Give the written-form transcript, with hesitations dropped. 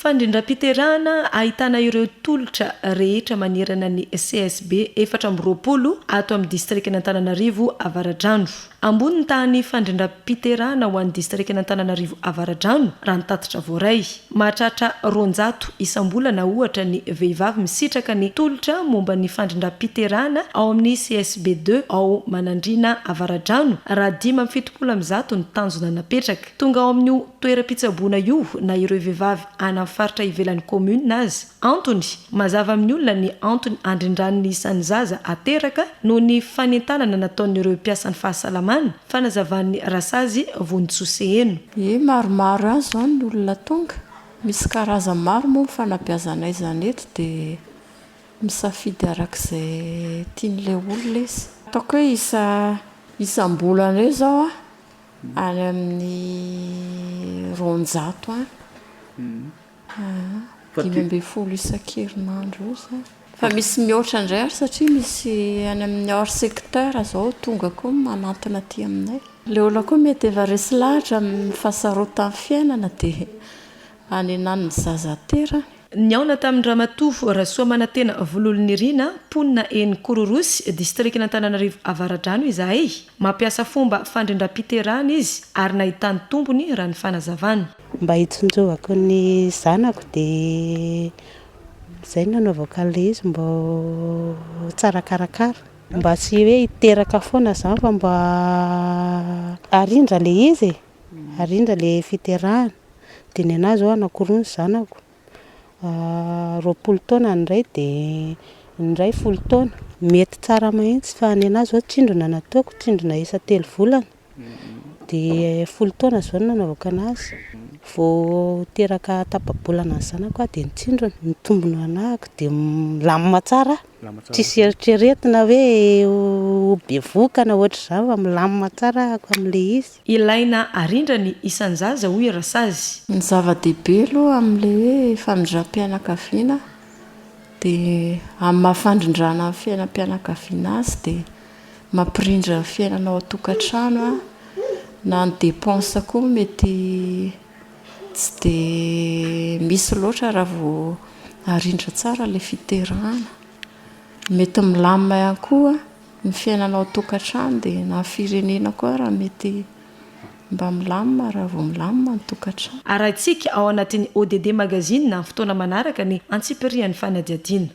Fandrindram-piterahana ahitana ireo tolotra rehetra manerana ny CSB 24 ato amin'ny distrikan'Antananarivo Avaradrano. Ambony ny tahan'ny fandrindram-piterahana ho an'ny distrikan'Antananarivo Avaradrano, raha ny tatitra voaray. Mahatratra 200 isam-bolana ohatra ny vehivavy misitraka ny tolotra momba ny fandrindram-piterahana ao amin'ny CSB ii ao Manandriana Avaradrano, raha 175 ny tanjona napetraka. Tonga ao amin'io toeram-pitsaboana io na ireo vehivavy any amin'ny faritra ivelan'ny kaominina aza. Antony, mazava amin'ny olona ny antony andrindrany ny isan'ny zaza ateraka noho ny fanentanana nataon'ireo mpiasan'ny fahasalamana, fanazavan'ny Rasazy Vonintsoa Seheno. Ie, maromaro ihany izao ny olona tonga. Misy karazany maro moa ny fanabeazana izany eto dia misafidy araka izay tian'ilay olona izy. Ataoko hoe isa isam-bolana eo izao an, any amin'ny 200 any. 15 isan-kerinandro eo izany. Fa misy mihoatra indray ary satria misy any amin'ny hors secteur izao tonga koa manantona aty aminay. Ilay olona koa mety efa resy lahatra amin'ny fahasarotan'ny fiainana dia hanenany ny zaza aterany. Nihaona tamin-dRamatoa Rasoamanantena Vololonirina, mponina eny Kororosy, distrikan'Antananarivo Avaradrano izahay. Mampiasa fomba fandrindram-piterahana izy ary nahitany tombony raha ny fanazavana. Mba hitsinjovako ny zanako dia izay no nanaovako an'ilay izy mba ho tsara karakara. Mba tsy hoe hiteraka foana izany fa mba arindra ilay izy e, arindra ilay fiterahana. Dia ny an'ahy izao anankiroa ny zanako, 20 taona ny iray dia ny iray folo taona. Mety tsara mihitsy fa ny an'ahy izao tsindrona no ataoko, tsindrona isan-telo volana. Dia folo taona izao no nanaovako anazy. Vao teraka tapa-bolana ny zanako aho dia nitsindrona. Ny tombony ho anahako dia milamina tsara aho. Tsisy eritreretina hoe ho bevohoka na ohatr'izany fa milamina tsara ahako amin'ilay izy. Ilaina arindra ny isan'ny zaza hoy Rasazy. Ny zava-dehibe aloha amin'ilay hoe famindram-pianakaviana dia amin'ny maha fandrindrana ny fiainam-pianakaviana azy dia mampirindra ny fiainana ao an-tokantrano na ny dépense koa mety tsy dia misy loatra raha vao arindra tsara ilay fiterahana. Mety milamina ihany koa ny fiainana ao an-tokantrano dia na ny firenena koa ary mety mba milamina raha vao milamina ny tokantrano. Arahintsika ao anatin'ny ODD Magazine amin'ny fotoana manaraka ny antsipirihan'ny fanadihadiana.